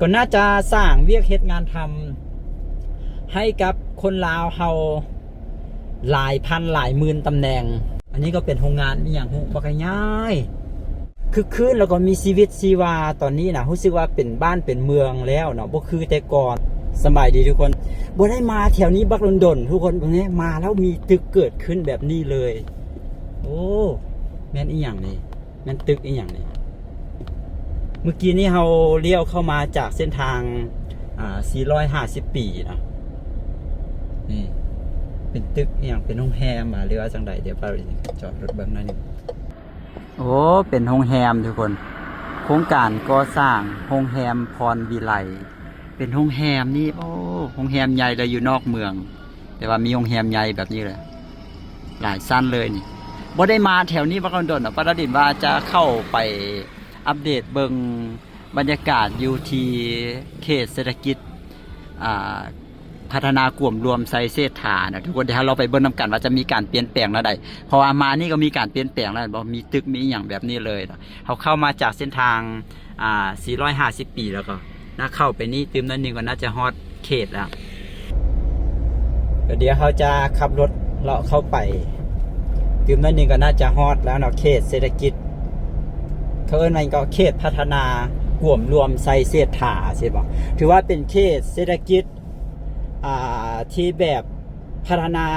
ກໍໜ້າຈະສ້າງວຽກເຮັດງານທຳໃຫ້ກັບຄົນລາວເຮົາຫຼາຍພັນຫຼາຍໝື່ນຕຳແໜ່ງ. ອັນນີ້ກໍເປັນໂຮງງານອີ່ຫຍັງຮູ້ ບັກໃຫຍ່ ຄຶກຄື້ນ ແລ້ວກໍມີຊີວິດຊີວາ. ຕອນນີ້ນະ ຮູ້ສຶກວ່າເປັນບ້ານເປັນເມືອງແລ້ວເນາະ ບໍ່ຄືແຕ່ກ່ອນ. ສະບາຍດີທຸກຄົນ. ບໍ່ໄດ້ມາແຖວນີ້ບັກດົນໆ ທຸກຄົນ. ເບິ່ງແດ່ ມາແລ້ວມີຕຶກເກີດຂຶ້ນແບບນີ້ເລີຍ. ໂອ້ ແມ່ນອີ່ຫຍັງນີ້? ແມ່ນຕຶກອີ່ຫຍັງນີ້? ເມື່ອກີ້ນີ້ເຮົາລ້ຽວເຂົ້າມາຈາກເສັ້ນທາງ ອ່າ ສີ່ຮ້ອຍຫ້າສິບປີເນາະ. ນີ້ເປັນຕຶກອີ່ຫຍັງ ເປັນໂຮງແຮມຫວາ ຫຼືວ່າຈັ່ງໃດ? ດຽວປາວຈອດລົດເບິ່ງໜ້ອຍໜຶ່ງ. ໂອ້ ເປັນໂຮງແຮມທຸກຄົນ. ໂຄງການກໍ່ສ້າງໂຮງແຮມພອນວິໄລ. ເປັນໂຮງແຮມນີ້ ໂອ້ ໂຮງແຮມໃຫຍ່ເລີຍ ຢູ່ນອກເມືອງ ແຕ່ວ່າມີໂຮງແຮມໃຫຍ່ແບບນີ້ເລີຍ ຫຼາຍຊັ້ນເລີຍນີ້. ບໍ່ໄດ້ມາແຖວນີ້ບັກດົນໆ ເນາະ. ປາດາດິນວ່າຈະເຂົ້າໄປອັບເດດເບິ່ງບັນຍາກາດຢູ່ທີ່ເຂດເສດຖະກິດ ອ່າ ພັດທະນາກວມລວມໄຊເສດຖານະ ທຸກຄົນ. ດຽວເຮົາລອງໄປເບິ່ງນຳກັນວ່າຈະມີການປ່ຽນແປງແນວໃດ ເພາະວ່າມານີ້ກໍມີການປ່ຽນແປງແລ້ວ ບໍ່ມີຕຶກມີອີ່ຫຍັງແບບນີ້ເລີຍ. ເຮົາເຂົ້າມາຈາກເສັ້ນທາງ ອ່າ ສີ່ຮ້ອຍຫ້າສິບປີ ແລ້ວກໍນະ ເຂົ້າໄປນີ້ຕື່ມໜ້ອຍໜຶ່ງກໍໜ້າຈະຮອດເຂດແລ້ວ. ກໍດຽວເຮົາຈະຂັບລົດເລາະເຂົ້າໄປ ຕື່ມໜ້ອຍໜຶ່ງກໍໜ້າຈະຮອດແລ້ວເນາະ ເຂດເສດຖະກິດ. ເຂົາເອີ້ນວ່າຫຍັງກໍ ເຂດພັດທະນາກວມລວມໄຊເສດຖາ ຊິບອກ ຖືວ່າເປັນເຂດເສດຖະກິດ ອ່າ ທີ່ແບບພັດທະນາ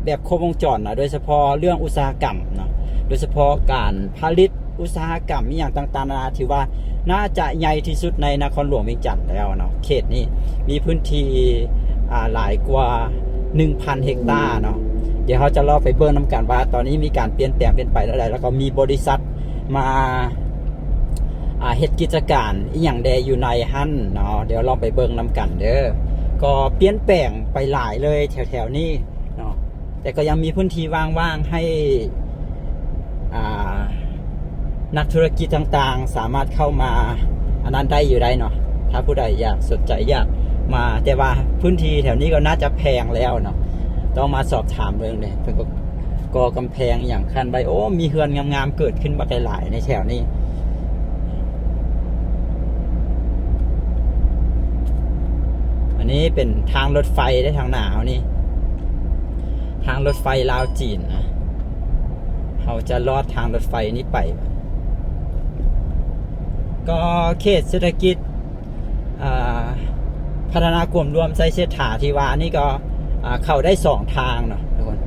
ແບບຄົບວົງຈອນນະ ໂດຍສະເພາະເລື່ອງອຸດສາຫະກຳເນາະ ໂດຍສະເພາະການຜະລິດອຸດສາຫະກຳອີ່ຫຍັງຕ່າງໆນານາ ຖືວ່າໜ້າຈະໃຫຍ່ທີ່ສຸດໃນນະຄອນຫຼວງວຽງຈັນແລ້ວເນາະ. ເຂດນີ້ມີພື້ນທີ່ ອ່າ ຫຼາຍກວ່າໜຶ່ງພັນເຮັກຕາເນາະ. ດຽວເຮົາຈະລອງໄປເບິ່ງນຳກັນວ່າຕອນນີ້ມີການປ່ຽນແປງເປັນໄປແນວໃດ ແລ້ວກໍມີບໍລິສັດ ມາ ອ່າ ເຮັດກິດຈະການອີ່ຫຍັງແດ່ຢູ່ໃນຫັ້ນເນາະ. ດຽວລອງໄປເບິ່ງນຳກັນເດີ. ກໍປ່ຽນແປງໄປຫຼາຍເລີຍແຖວໆນີ້ເນາະ ແຕ່ກໍຍັງມີພື້ນທີ່ວ່າງໆໃຫ້ ອ່າ ນັກທຸລະກິດຕ່າງໆສາມາດເຂົ້າມາອັນນັ້ນໄດ້ຢູ່ໄດ໋ເນາະ ຖ້າຜູ້ໃດຢາກ ສົນໃຈຢາກມາ. ແຕ່ວ່າພື້ນທີ່ແຖວນີ້ກໍໜ້າຈະແພງແລ້ວເນາະ ຕ້ອງມາສອບຖາມເບິ່ງເດ້. ເພິ່ນກໍ ກໍ່ກຳແພງອີ່ຫຍັງຂັ້ນໄວ້ ໂອ້ ມີເຮືອນງາມໆເກີດຂຶ້ນບັກຫຼາຍໆໃນແຖວນີ້. ອັນນີ້ເປັນທາງລົດໄຟເດ້ ທາງໜ້າເຮົານີ້ ທາງລົດໄຟລາວຈີນນະ. ເຮົາຈະລອດທາງລົດໄຟນີ້ໄປ ກໍເຂດເສດຖະກິດ ອ່າ ພັດທະນາກວມລວມໄຊເສດຖາທີ່ວ່ານີ້ກໍ ອ່າ ເຂົ້າໄດ້ສອງທາງເນາະທຸກຄົນ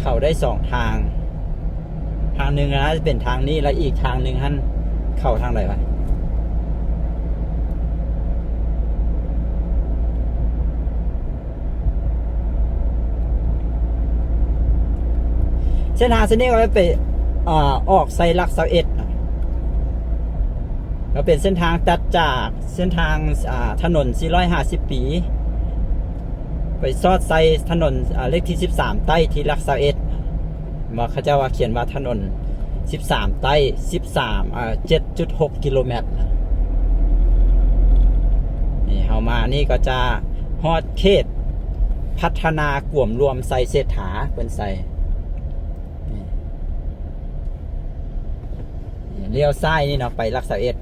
ເຂົ້າໄດ້ສອງທາງ. ທາງໜຶ່ງອາດຈະເປັນທາງນີ້ ແລະ ອີກທາງໜຶ່ງຫັ້ນເຂົ້າທາງໃດວະ? ເສັ້ນທາງເສັ້ນນີ້ກໍໄປ ອ່າ ອອກໃສ່ຫຼັກຊາວເອັດ ກໍເປັນເສັ້ນທາງຕັດຈາກເສັ້ນທາງ ອ່າ ຖະໜົນສີ່ຮ້ອຍຫ້າສິບປີ ໄປສອດໃສ່ຖະໜົນ ອ່າ ເລກທີສິບສາມໃຕ້ທີ່ຫຼັກຊາວເອັດ ວ່າເຂົາເຈົ້າວ່າຂຽນວ່າຖະໜົນສິບສາມໃຕ້ ສິບສາມ ອ່າ ເຈັດຈຸດຫົກກິໂລແມັດ. ນີ້ເຮົາມານີ້ກໍຈະຮອດເຂດພັດທະນາກວມລວມໄຊເສດຖາ ເພິ່ນໃສ່ ນີ້ ລ້ຽວຊ້າຍນີ້ເນາະ ໄປຫຼັກຊາວເອັດ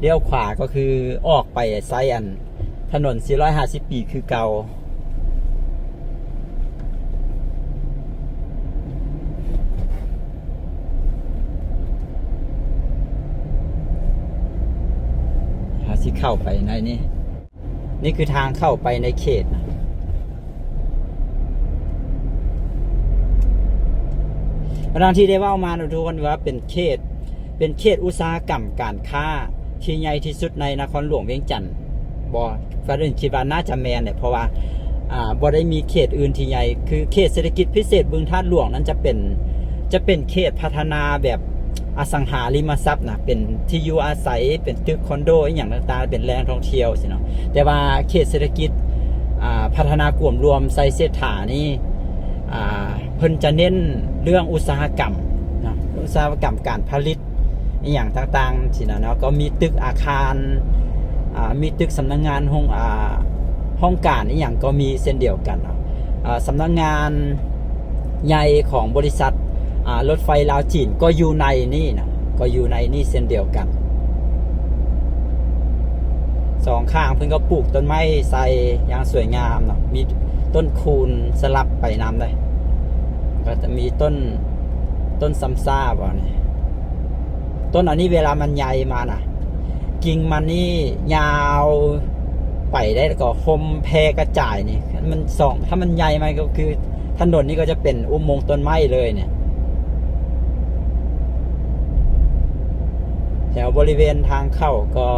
ລ້ຽວຂວາກໍຄືອອກໄປໃສ່ອັນ ຖະໜົນສີ່ຮ້ອຍຫ້າສິບປີຄືເກົ່າ. ເຮົາຊິເຂົ້າໄປໃນນີ້ ນີ້ຄືທາງເຂົ້າໄປໃນເຂດນະ. ດັ່ງທີ່ໄດ້ເວົ້າມາເນາະທຸກຄົນ ວ່າເປັນເຂດ ເປັນເຂດອຸດສາຫະກຳການຄ້າທີ່ໃຫຍ່ທີ່ສຸດໃນນະຄອນຫຼວງວຽງຈັນບໍ? ປາດາດິນຄິດວ່າໜ້າຈະແມ່ນແຫຼະ ເພາະວ່າ ອ່າ ບໍ່ໄດ້ມີເຂດອື່ນທີ່ໃຫຍ່ ຄືເຂດເສດຖະກິດພິເສດບຶງທາດຫຼວງນັ້ນຈະເປັນ ຈະເປັນເຂດພັດທະນາແບບອະສັງຫາລິມະຊັບນະ ເປັນທີ່ຢູ່ອາໄສ ເປັນຕຶກຄອນໂດອີ່ຫຍັງຕ່າງໆ ເປັນແຫຼ່ງທ່ອງທ່ຽວຊີ້ເນາະ. ແຕ່ວ່າເຂດເສດຖະກິດ ອ່າ ພັດທະນາກວມລວມໄຊເສດຖານີ້ ອ່າ ເພິ່ນຈະເນັ້ນເລື່ອງອຸດສາຫະກຳເນາະ ອຸດສາຫະກຳການຜະລິດ ອີ່ຫຍັງຕ່າງໆຊີ້ນະເນາະ. ກໍມີຕຶກອາຄານ ອ່າ ມີຕຶກສຳນັກງານ ຫ້ອງ ອ່າ ຫ້ອງການອີ່ຫຍັງກໍມີເຊັ່ນດຽວກັນເນາະ. ອ່າ ສຳນັກງານໃຫຍ່ຂອງບໍລິສັດ ອ່າ ລົດໄຟລາວຈີນກໍຢູ່ໃນນີ້ນະ ກໍຢູ່ໃນນີ້ເຊັ່ນດຽວກັນ. ສອງຂ້າງເພິ່ນກໍປູກຕົ້ນໄມ້ໃສ່ຢ່າງສວຍງາມເນາະ ມີຕົ້ນຄູນສະຫຼັບໄປນຳເດ້ ກໍຈະມີຕົ້ນ ຕົ້ນຊຳຊາບໍ ນີ້ ຕົ້ນອັນນີ້ເວລາມັນໃຫຍ່ມານະ ກິ່ງມັນນີ້ຍາວໄປໄດ້ ແລ້ວກໍຫົ່ມແຜ່ກະຈາຍນີ້ ມັນສອງ ຖ້າມັນໃຫຍ່ມາກໍຄືຖະໜົນນີ້ກໍຈະເປັນອຸໂມງຕົ້ນໄມ້ເລີຍນີ້ ແຖວບໍລິເວນທາງເຂົ້າກໍ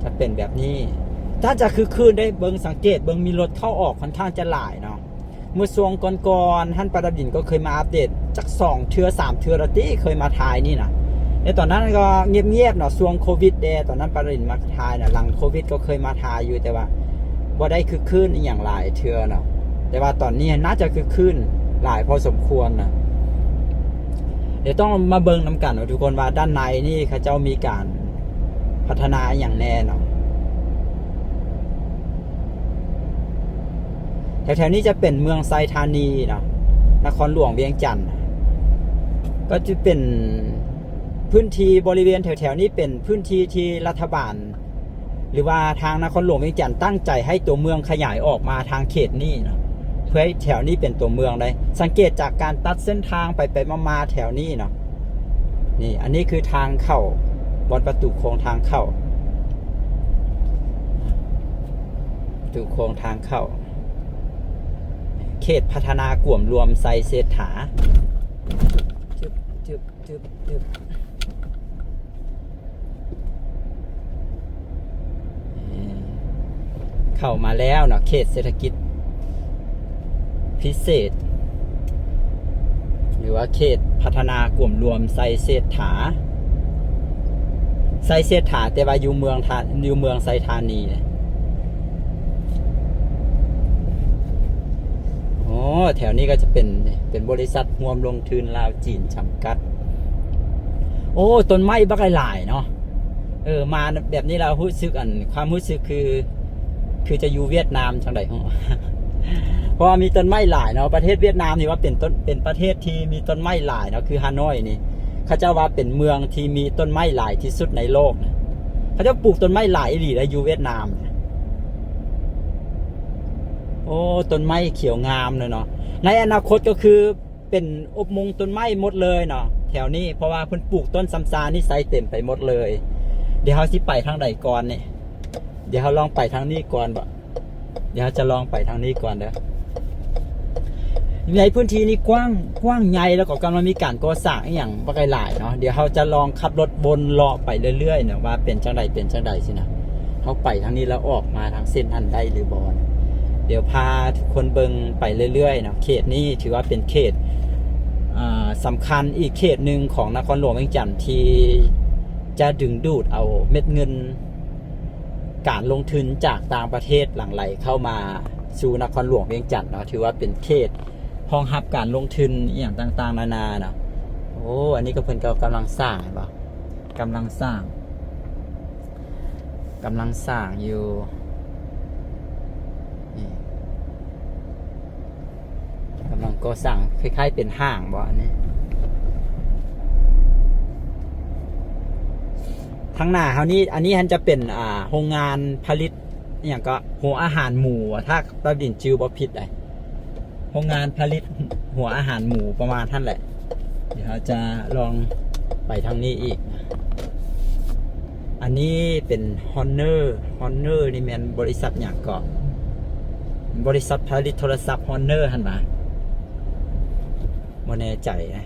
ຈະເປັນແບບນີ້ ຖ້າຈະຄຶກຄື້ນໄດ້ ເບິ່ງ ສັງເກດເບິ່ງ ມີລົດເຂົ້າອອກຂ້ອນຂ້າງຈະຫຼາຍເນາະ. ເມື່ອຊ່ວງກ່ອນໆຫັ້ນ ປາດາວດິນກໍເຄີຍມາອັບເດດຈັກສອງເທື່ອສາມເທື່ອແລ້ວຕິ ເຄີຍມາຖ່າຍນີ້ນະ ແຕ່ຕອນນັ້ນກໍງຽບໆເນາະ ຊ່ວງໂຄວິດເດ້ ຕອນນັ້ນປາດາວດິນມາຖ່າຍນະ ຫຼັງໂຄວິດກໍເຄີຍມາຖ່າຍຢູ່ ແຕ່ວ່າບໍ່ໄດ້ຄຶກຄື້ນອີ່ຫຍັງຫຼາຍເທື່ອເນາະ ແຕ່ວ່າຕອນນີ້ໜ້າຈະຄຶກຄື້ນຫຼາຍພໍສົມຄວນນະ ດຽວຕ້ອງມາເບິ່ງນຳກັນເນາະທຸກຄົນ ວ່າດ້ານໃນນີ້ເຂົາເຈົ້າມີການພັດທະນາອີ່ຫຍັງແດ່ເນາະ. ແຖວໆນີ້ຈະເປັນເມືອງໄຊທານີເນາະ ນະຄອນຫຼວງວຽງຈັນ ກໍຈະເປັນພື້ນທີ່ບໍລິເວນແຖວໆນີ້ເປັນພື້ນທີ່ທີ່ລັດຖະບານ ຫຼືວ່າທາງນະຄອນຫຼວງວຽງຈັນຕັ້ງໃຈໃຫ້ຕົວເມືອງຂະຫຍາຍອອກມາທາງເຂດນີ້ເນາະ ເພື່ອໃຫ້ແຖວນີ້ເປັນຕົວເມືອງໄດ້ ສັງເກດຈາກການຕັດເສັ້ນທາງໄປໆມາໆແຖວນີ້ເນາະ ນີ້ ອັນນີ້ຄືທາງເຂົ້າ ບ່ອນປະຕູໂຄງທາງເຂົ້າ ປະຕູໂຄງທາງເຂົ້າ ເຂດພັດທະນາກວມລວມໄຊເສດຖາ ຈຶບ ຈຶບ ຈຶບ ຈຶບ ເຂົ້າມາແລ້ວເນາະ ເຂດເສດຖະກິດພິເສດ ຫຼືວ່າເຂດພັດທະນາກວມລວມໄຊເສດຖາ ໄຊເສດຖາ ແຕ່ວ່າຢູ່ເມືອງທາ ຢູ່ເມືອງໄຊທານີ. ໂອ້ ແຖວນີ້ກໍຈະເປັນ ເປັນບໍລິສັດຮ່ວມລົງທຶນລາວຈີນຈຳກັດ. ໂອ້ ຕົ້ນໄມ້ບັກຫຼາຍໆເນາະ. ເອີ ມາແບບນີ້ແລ້ວຮູ້ສຶກ ອັນ ຄວາມຮູ້ສຶກຄື ຄືຈະຢູ່ຫວຽດນາມຈັ່ງໃດ ເພາະວ່າມີຕົ້ນໄມ້ຫຼາຍເນາະ. ປະເທດຫວຽດນາມນີ້ວ່າເປັນຕົ້ນ ເປັນປະເທດທີ່ມີຕົ້ນໄມ້ຫຼາຍເນາະ ຄືຮາໂນ້ຍນີ້ ເຂົາເຈົ້າວ່າເປັນເມືອງທີ່ມີຕົ້ນໄມ້ຫຼາຍທີ່ສຸດໃນໂລກນະ. ເຂົາເຈົ້າປູກຕົ້ນໄມ້ຫຼາຍອີ່ຫຼີໄດ໋ຢູ່ຫວຽດນາມ. ໂອ້ ຕົ້ນໄມ້ຂຽວງາມເລີຍເນາະ. ໃນອະນາຄົດກໍຄືເປັນອົບໂມງຕົ້ນໄມ້ໝົດເລີຍເນາະແຖວນີ້ ເພາະວ່າເພິ່ນປູກຕົ້ນຊຳຊານີ້ໃສ່ເຕັມໄປໝົດເລີຍ. ດຽວເຮົາຊິໄປທາງໃດກ່ອນນີ້? ດຽວເຮົາລອງໄປທາງນີ້ກ່ອນບໍ? ດຽວເຮົາຈະລອງໄປທາງນີ້ກ່ອນເດີ. ໃນພື້ນທີ່ນີ້ກວ້າງ ກວ້າງໃຫຍ່ ແລ້ວກໍກຳລັງມີການກໍ່ສ້າງອີ່ຫຍັງບັກຫຼາຍໆເນາະ. ດຽວເຮົາຈະລອງຂັບລົດວົນເລາະໄປເລື້ອຍໆເນາະ ວ່າເປັນຈັ່ງໃດ ເປັນຈັ່ງໃດຊີ້ນະ. ເຮົາໄປທາງນີ້ແລ້ວອອກມາທາງເສັ້ນນັ້ນໄດ້ຫຼືບໍ່? ດຽວພາທຸກຄົນເບິ່ງໄປເລື້ອຍໆເນາະ. ເຂດນີ້ຖືວ່າເປັນເຂດ ອ່າ ສຳຄັນອີກເຂດໜຶ່ງຂອງນະຄອນຫຼວງວຽງຈັນ ທີ່ຈະດຶງດູດເອົາເມັດເງິນ ການລົງທຶນຈາກຕ່າງປະເທດຫຼັ່ງໄຫຼເຂົ້າມາສູ່ນະຄອນຫຼວງວຽງຈັນເນາະ, ຖືວ່າເປັນເຂດຮອງຮັບການລົງທຶນອີ່ຫຍັງຕ່າງໆນານາເນາະ. ໂອ້ ອັນນີ້ກໍເພິ່ນກໍກຳລັງສ້າງ ເຫັນບໍ່? ກຳລັງສ້າງ ກຳລັງສ້າງຢູ່ ນີ້. ກຳລັງກໍ່ສ້າງ ຄ້າຍໆເປັນຫ້າງບໍ ອັນນີ້. ທາງໜ້າເຮົານີ້ ອັນນີ້ຫັ້ນຈະເປັນ ອ່າ ໂຮງງານຜະລິດ ອີ່ຫຍັງກໍ ຫົວອາຫານໝູ ຖ້າປາດາວດິນຈື່ບໍ່ຜິດໃດ໋ ໂຮງງານຜະລິດຫົວອາຫານໝູປະມານຫັ້ນແຫຼະ. ດຽວເຮົາຈະລອງໄປທາງນີ້ອີກ. ອັນນີ້ເປັນຮອນເນີ ຮອນເນີນີ້ແມ່ນບໍລິສັດຫຍັງເກາະ? ບໍລິສັດຜະລິດໂທລະສັບຮອນເນີຫັ້ນຫວາ? ບໍ່ແນ່ໃຈນະ.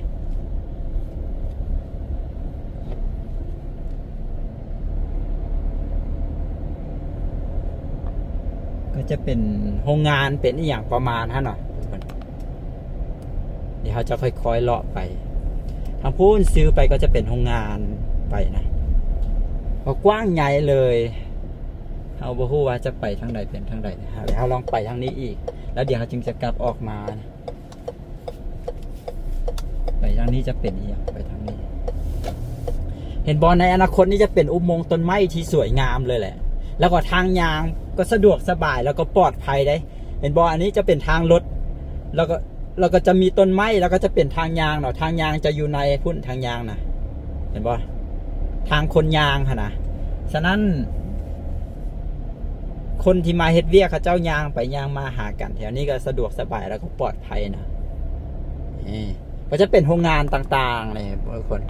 ກໍຈະເປັນໂຮງງານ ເປັນອີ່ຫຍັງປະມານຫັ້ນເນາະ. ດຽວເຮົາຈະຄ່ອຍໆເລາະໄປ ທາງພຸ້ນຊື່ໄປກໍຈະເປັນໂຮງງານໄປນະ ກໍກວ້າງໃຫຍ່ເລີຍ. ເຮົາບໍ່ຮູ້ວ່າຈະໄປທາງໃດເປັນທາງໃດ. ດຽວເຮົາລອງໄປທາງນີ້ອີກ ແລ້ວດຽວເຮົາຈຶ່ງຈະກັບອອກມາ. ໄປທາງນີ້ຈະເປັນອີ່ຫຍັງ? ໄປທາງນີ້ ເຫັນບໍ່? ໃນອະນາຄົດນີ້ຈະເປັນອຸບໂມງຕົ້ນໄມ້ທີ່ສວຍງາມເລີຍແຫຼະ ແລ້ວກໍທາງຍ່າງກໍສະດວກສະບາຍ ແລ້ວກໍປອດໄພເດ້. ເຫັນບໍ່? ອັນນີ້ຈະເປັນທາງລົດ ແລ້ວກໍ ແລ້ວກໍຈະມີຕົ້ນໄມ້ ແລ້ວກໍຈະເປັນທາງຍ່າງເນາະ. ທາງຍ່າງຈະຢູ່ໃນພຸ້ນ ທາງຍ່າງນະ ເຫັນບໍ່? ທາງຄົນຍ່າງຫັ້ນນະ. ສະນັ້ນ ຄົນທີ່ມາເຮັດວຽກ ເຂົາເຈົ້າຍ່າງໄປຍ່າງມາຫາກັນ ແຖວນີ້ກໍສະດວກສະບາຍ ແລ້ວກໍປອດໄພນະ. ນີ້ກໍຈະເປັນໂຮງງານຕ່າງໆນີ້ທຸກຄົນ.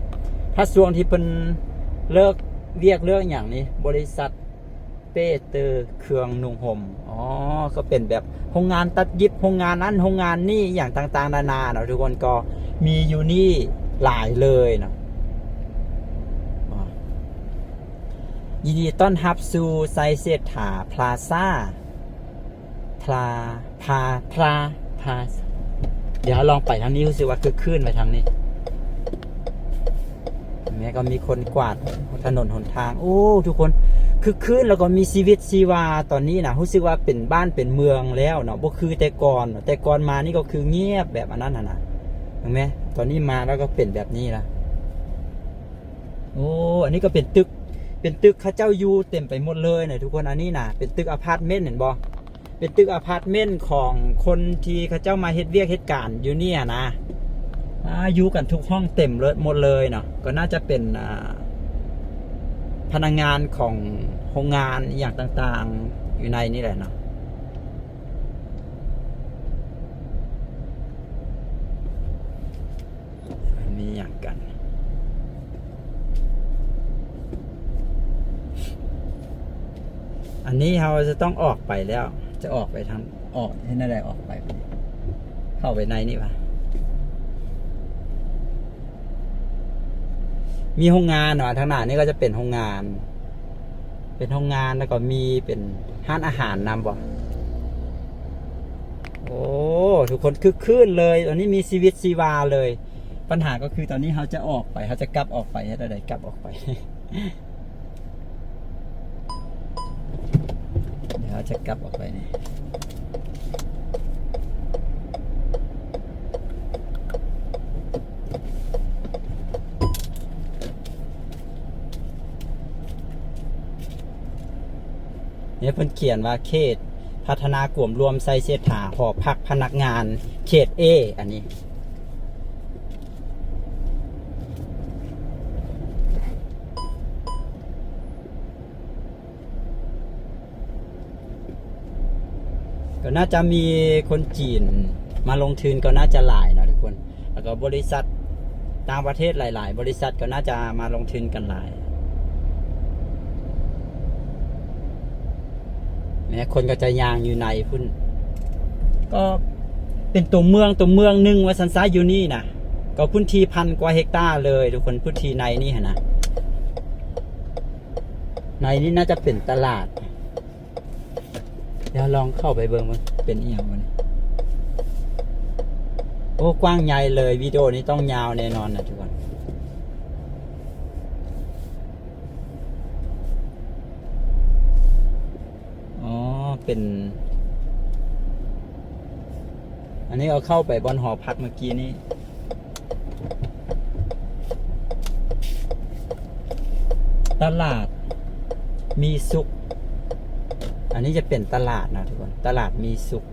ຖ້າຊ່ວງທີ່ເພິ່ນເລີກວຽກເລີກຫຍັງນີ້ ບໍລິສັດ ເປ້ເຕີເຄື່ອງນຸ່ງຫົ່ມ. ອໍ ກໍເປັນແບບໂຮງງານຕັດຫຍິບ ໂຮງງານນັ້ນໂຮງງານນີ້ ອີ່ຫຍັງຕ່າງໆນານາເນາະທຸກຄົນ. ກໍມີຢູ່ນີ້ຫຼາຍເລີຍເນາະ. ອໍ ຍິນດີຕ້ອນຮັບສູ່ໄຊເສດຖາພລາຊາ. ພລາ ພາ ພລາ ພາ ດຽວເຮົາລອງໄປທາງນີ້ ຮູ້ສຶກວ່າຄຶກຄື້ນໄປທາງນີ້. ແມ່ນກໍມີຄົນກວາດຖະໜົນຫົນທາງ. ໂອ້ ທຸກຄົນ ຄຶກຄື້ນ ແລ້ວກໍມີຊີວິດຊີວາຕອນນີ້ນະ. ຮູ້ສຶກວ່າເປັນບ້ານເປັນເມືອງແລ້ວເນາະ ບໍ່ຄືແຕ່ກ່ອນ. ແຕ່ກ່ອນມານີ້ກໍຄືງຽບແບບອັນນັ້ນຫັ້ນນະ. ເຫັນໄໝ? ຕອນນີ້ມາແລ້ວກໍເປັນແບບນີ້ລະ. ໂອ້ ອັນນີ້ກໍເປັນຕຶກ ເປັນຕຶກເຂົາເຈົ້າຢູ່ເຕັມໄປໝົດເລີຍນະທຸກຄົນ. ອັນນີ້ນະເປັນຕຶກອາພາດເມັນ ເຫັນບໍ່? ເປັນຕຶກອາພາດເມັນຂອງຄົນທີ່ເຂົາເຈົ້າມາເຮັດວຽກເຮັດການຢູ່ນີ້ນະ. ອ່າ ຢູ່ກັນທຸກຫ້ອງເຕັມເລີຍ ໝົດເລີຍເນາະ. ກໍໜ້າຈະເປັນ ອ່າ ພະນັກງານຂອງໂຮງງານອີ່ຫຍັງຕ່າງໆຢູ່ໃນນີ້ແຫຼະເນາະ. ມັນມີຫຍັງກັນ? ອັນນີ້ເຮົາຈະຕ້ອງອອກໄປແລ້ວ. ຈະອອກໄປທາງ ອອກເຮັດແນວໃດອອກໄປ? ເຂົ້າໄປໃນນີ້ຫວາ? ມີໂຮງງານເນາະ ທາງໜ້ານີ້ກໍຈະເປັນໂຮງງານ ເປັນໂຮງງານ ແລ້ວກໍມີເປັນຮ້ານອາຫານນຳບໍ? ໂອ້ ທຸກຄົນຄຶກຄື້ນເລີຍ ຕອນນີ້ມີຊີວິດຊີວາເລີຍ. ບັນຫາກໍຄືຕອນນີ້ເຮົາຈະອອກໄປ ເຮົາຈະກັບອອກໄປ ເຮັດແນວໃດກັບອອກໄປ? ດຽວເຮົາຈະກັບອອກໄປນີ້ ນີ້ເພິ່ນຂຽນວ່າເຂດພັດທະນາກວມລວມໄຊເສດຖາ ຫໍພັກພະນັກງານເຂດ A ອັນນີ້. ກໍໜ້າຈະມີຄົນຈີນມາລົງທຶນກໍໜ້າຈະຫຼາຍເນາະທຸກຄົນ ແລ້ວກໍບໍລິສັດຕ່າງປະເທດຫຼາຍໆ ບໍລິສັດກໍໜ້າຈະມາລົງທຶນກັນຫຼາຍ. ແມ່ນຄົນກໍຈະຍ່າງຢູ່ໃນພຸ້ນ ກໍເປັນຕົວເມືອງ ຕົວເມືອງໜຶ່ງວ່າຊັ້ນຊະ ຢູ່ນີ້ນະ ກໍພື້ນທີ່ພັນກວ່າເຮັກຕາເລີຍທຸກຄົນ ພື້ນທີ່ໃນນີ້ຫັ້ນນະ. ໃນນີ້ໜ້າຈະເປັນຕະຫຼາດ ດຽວລອງເຂົ້າໄປເບິ່ງ ເປັນອີ່ຫຍັງວະນີ້. ໂອ້ ກວ້າງໃຫຍ່ເລີຍ ວິດີໂອນີ້ຕ້ອງຍາວແນ່ນອນນະທຸກຄົນ. ອໍ ເປັນ ອັນນີ້ເຮົາເຂົ້າໄປບ່ອນຫໍພັກເມື່ອກີ້ນີ້ ຕະຫຼາດມີສຸກ ອັນນີ້ຈະເປັນຕະຫຼາດນະທຸກຄົນ ຕະຫຼາດມີສຸກ.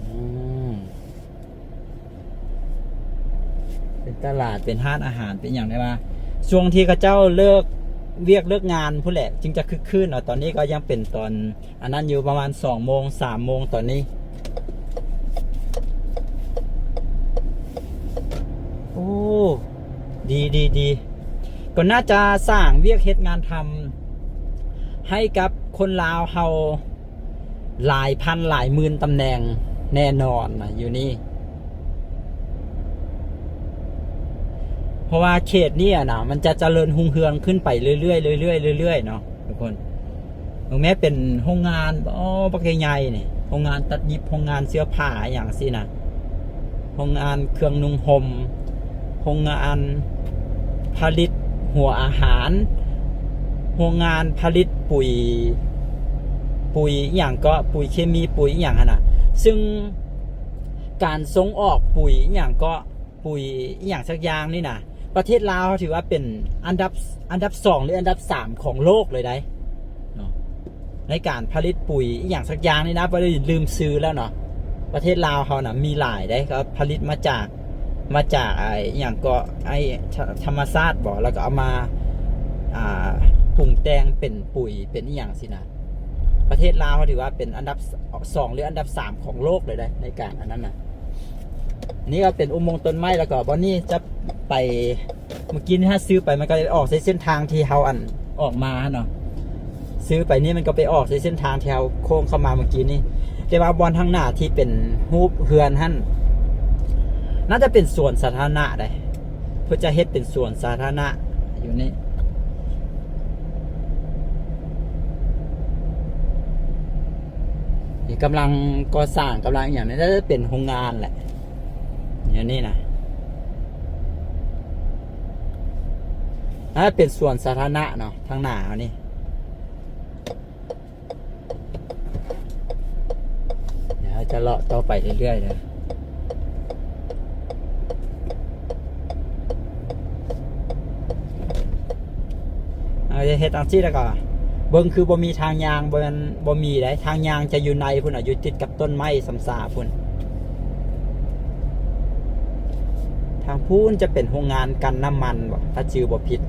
ອືມ ເປັນຕະຫຼາດ ເປັນຮ້ານອາຫານ ເປັນຫຍັງໄດ້ວ່າ ຊ່ວງທີ່ເຂົາເຈົ້າເລີກວຽກເລີກງານພຸ້ນແຫຼະ ຈຶ່ງຈະຄຶກຄື້ນເນາະ. ຕອນນີ້ກໍຍັງເປັນຕອນອັນນັ້ນຢູ່ ປະມານສອງໂມງ ສາມໂມງຕອນນີ້. ໂອ້ ດີ ດີ ດີ ກໍໜ້າຈະສ້າງວຽກເຮັດງານທຳໃຫ້ກັບຄົນລາວເຮົາ ຫຼາຍພັນຫຼາຍໝື່ນຕຳແໜ່ງແນ່ນອນນະຢູ່ນີ້ ເພາະວ່າເຂດນີ້ນະ ມັນຈະຈະເລີນຮຸ່ງເຮືອງຂຶ້ນໄປເລື້ອຍໆ ເລື້ອຍໆ ເລື້ອຍໆເນາະທຸກຄົນ. ເບິ່ງແມ້ ເປັນໂຮງງານ ອໍ ບັກໃຫຍ່ໆນີ້ ໂຮງງານຕັດຫຍິບ ໂຮງງານເສື້ອຜ້າ ອີ່ຫຍັງຊີ້ນະ. ໂຮງງານເຄື່ອງນຸ່ງຫົ່ມ, ໂຮງງານຜະລິດຫົວອາຫານ, ໂຮງງານຜະລິດປຸຍ, ປຸຍອີ່ຫຍັງເກາະ, ປຸຍເຄມີ, ປຸຍອີ່ຫຍັງຫັ້ນນະ. ຊຶ່ງການສົ່ງອອກປຸຍອີ່ຫຍັງເກາະ, ປຸຍອີ່ຫຍັງສັກຢ່າງນີ້ນະ, ປະເທດລາວເຮົາຖືວ່າເປັນອັນດັບ, ອັນດັບສອງ ຫຼື ອັນດັບສາມຂອງໂລກເລີຍໃດ໋ເນາະ. ໃນການຜະລິດປຸຍອີ່ຫຍັງສັກຢ່າງນີ້ນະ, ບໍ່ໄດ້ລືມຊື່ແລ້ວເນາະ. ປະເທດລາວເຮົານະມີຫຼາຍເດ້, ເຂົາຜະລິດມາຈາກ, ມາຈາກໄອ້ອີ່ຫຍັງເກາະ, ໄອ້ທະ, ທຳມະຊາດບໍ, ແລ້ວກໍເອົາມາ, ອ່າ, ປຸງ ແຕ່ງເປັນປຸ໋ຍ ເປັນອີ່ຫຍັງຊີ້ນະ. ປະເທດລາວເຮົາຖືວ່າເປັນອັນດັບສອງ ຫຼື ອັນດັບສາມຂອງໂລກເລີຍເດ້ ໃນການອັນນັ້ນນະ. ອັນນີ້ກໍເປັນອຸໂມງຕົ້ນໄມ້ ແລ້ວກໍບ່ອນນີ້ຈະໄປ ເມື່ອກີ້ນີ້ຖ້າຊື້ໄປ ມັນກໍໄປອອກໃນເສັ້ນທາງທີ່ເຮົາ ອັນ ອອກມາເນາະ. ຊື້ໄປນີ້ມັນກໍໄປອອກໃນເສັ້ນທາງທີ່ເຮົາໂຄ້ງເຂົ້າມາເມື່ອກີ້ນີ້. ແຕ່ວ່າບ່ອນທາງໜ້າທີ່ເປັນຮູບເຮືອນຫັ້ນ ໜ້າຈະເປັນສວນສາທາລະນະໃດ໋. ເພິ່ນຈະເຮັດເປັນສວນສາທາລະນະຢູ່ນີ້. ນີ້ກຳລັງກໍ່ສ້າງ ກຳລັງອີ່ຫຍັງນີ້ ໜ້າຈະເປັນໂຮງງານແຫຼະ ຢູ່ນີ້ນະ. ອ່າ ເປັນສວນສາທາລະນະເນາະ ທາງໜ້າເຮົານີ້. ດຽວເຮົາຈະເລາະຕໍ່ໄປເລື້ອຍໆເດີ. ເຮົາຈະເຮັດຈັ່ງຊີ້ ແລ້ວກໍເບິ່ງ ຄືບໍ່ມີທາງຍ່າງ. ບໍ່ແມ່ນບໍ່ມີໃດ໋ ທາງຍ່າງຈະຢູ່ໃນພຸ້ນນະ ຢູ່ຕິດກັບຕົ້ນໄມ້ຊຳຊາພຸ້ນ. ທາງພຸ້ນຈະເປັນໂຮງງານກັ່ນນ້ຳມັນບໍ ຖ້າຈື່ບໍ່ຜິດ.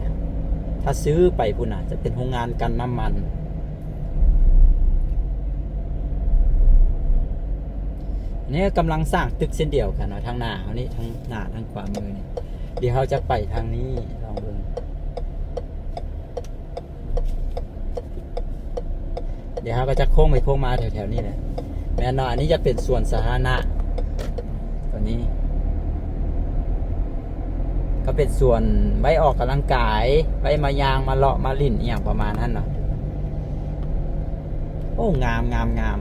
ຖ້າຊື້ໄປພຸ້ນນະ ຈະເປັນໂຮງງານກັ່ນນ້ຳມັນ. ອັນນີ້ກໍກຳລັງສ້າງຕຶກເຊັ່ນດຽວກັນເນາະ ທາງໜ້າເຮົານີ້ ທາງໜ້າທາງຂວາມືນີ້. ດຽວເຮົາຈະໄປທາງນີ້ ລອງເບິ່ງ. ດຽວເຮົາກໍຈະໂຄ້ງໄປໂຄ້ງມາແຖວໆນີ້ແຫຼະ. ແມ່ນເນາະ ອັນນີ້ຈະເປັນສວນສາທາລະນະ ຕົວນີ້ ກໍເປັນສວນໄວ້ອອກກຳລັງກາຍ ໄວ້ມາຍ່າງມາເລາະມາຫຼິ້ນ ອີ່ຫຍັງປະມານນັ້ນເນາະ. ໂອ້ ງາມ ງາມ ງາມ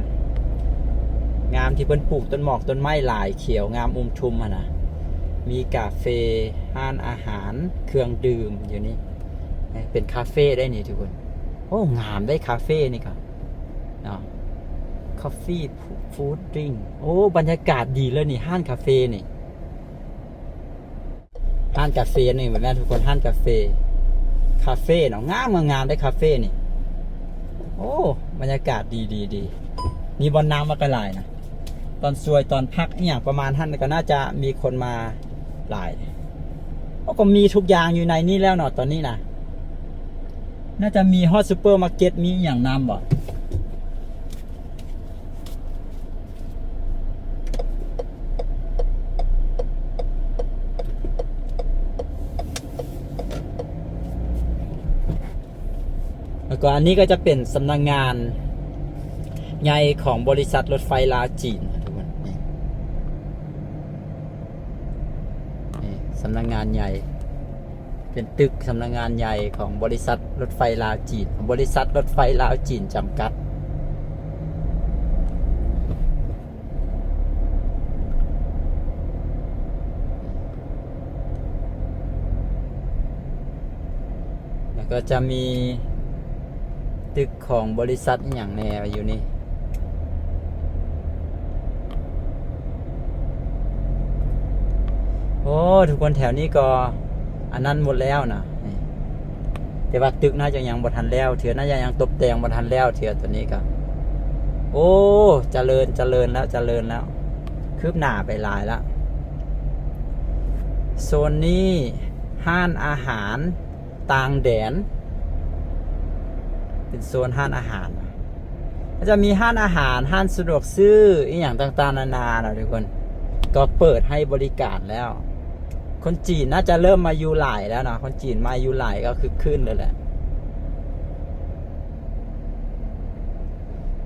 ງາມ ທີ່ເພິ່ນປູກຕົ້ນໝອກຕົ້ນໄມ້ຫຼາຍ ຂຽວງາມອຸມທຸມຫັ້ນນະ. ມີກາເຟ ຮ້ານອາຫານ ເຄື່ອງດື່ມຢູ່ນີ້ ເປັນຄາເຟໄດ໋ນີ້ທຸກຄົນ. ໂອ້ ງາມໄດ໋ ຄາເຟນີ້ກໍເນາະ ຄອບຟີ້ ຟູດດຣິງ. ໂອ້ ບັນຍາກາດດີເລີຍນີ້ ຮ້ານຄາເຟນີ້. ຮ້ານກາເຟນີ້ແມ່ນທຸກຄົນ ຮ້ານກາເຟ ຄາເຟເນາະ ງາມໆ ເດ້ ຄາເຟນີ້. ໂອ້ ບັນຍາກາດດີໆໆ ມີບ່ອນນັ່ງບັກຫຼາຍນະ. ຕອນສວຍ ຕອນພັກ ອີ່ຫຍັງປະມານຫັ້ນ ກໍໜ້າຈະມີຄົນມາຫຼາຍ. ໂອ້ ກໍມີທຸກຢ່າງຢູ່ໃນນີ້ແລ້ວເນາະ ຕອນນີ້ນະ. ໜ້າຈະມີຮອດຊຸບເປີມາເກັດ ມີອີ່ຫຍັງນຳບໍ? ແລ້ວກໍອັນນີ້ກໍຈະເປັນສຳນັກງານໃຫຍ່ຂອງບໍລິສັດລົດໄຟລາວຈີນນະທຸກຄົນ. ນີ້ ນີ້ສຳນັກງານໃຫຍ່ ເປັນຕຶກສຳນັກງານໃຫຍ່ຂອງບໍລິສັດລົດໄຟລາວຈີນ ບໍລິສັດລົດໄຟລາວຈີນຈຳກັດ. ແລ້ວກໍຈະມີຕຶກຂອງບໍລິສັດອີ່ຫຍັງແດ່ຢູ່ນີ້. ໂອ້ ທຸກຄົນ ແຖວນີ້ກໍອັນນັ້ນໝົດແລ້ວນະ ນີ້ ແຕ່ວ່າຕຶກໜ້າຈະຍັງບໍ່ທັນແລ້ວເທື່ອ ໜ້າຈະຍັງຕົບແຕ່ງບໍ່ທັນແລ້ວເທື່ອ. ຕົວນີ້ກໍ ໂອ້ ຈະເລີນ ຈະເລີນແລ້ວ ຈະເລີນແລ້ວ ຄືບໜ້າໄປຫຼາຍລະ. ໂຊນນີ້ຮ້ານອາຫານຕ່າງແດນ ເປັນໂຊນຮ້ານອາຫານ ກໍຈະມີຮ້ານອາຫານ ຮ້ານສະດວກຊື້ ອີ່ຫຍັງຕ່າງໆນານາເນາະທຸກຄົນ ກໍເປີດໃຫ້ບໍລິການແລ້ວ. ຄົນຈີນໜ້າຈະເລີ່ມມາຢູ່ຫຼາຍແລ້ວເນາະ ຄົນຈີນມາຢູ່ຫຼາຍກໍຄຶກຄື້ນເລີຍແຫຼະ.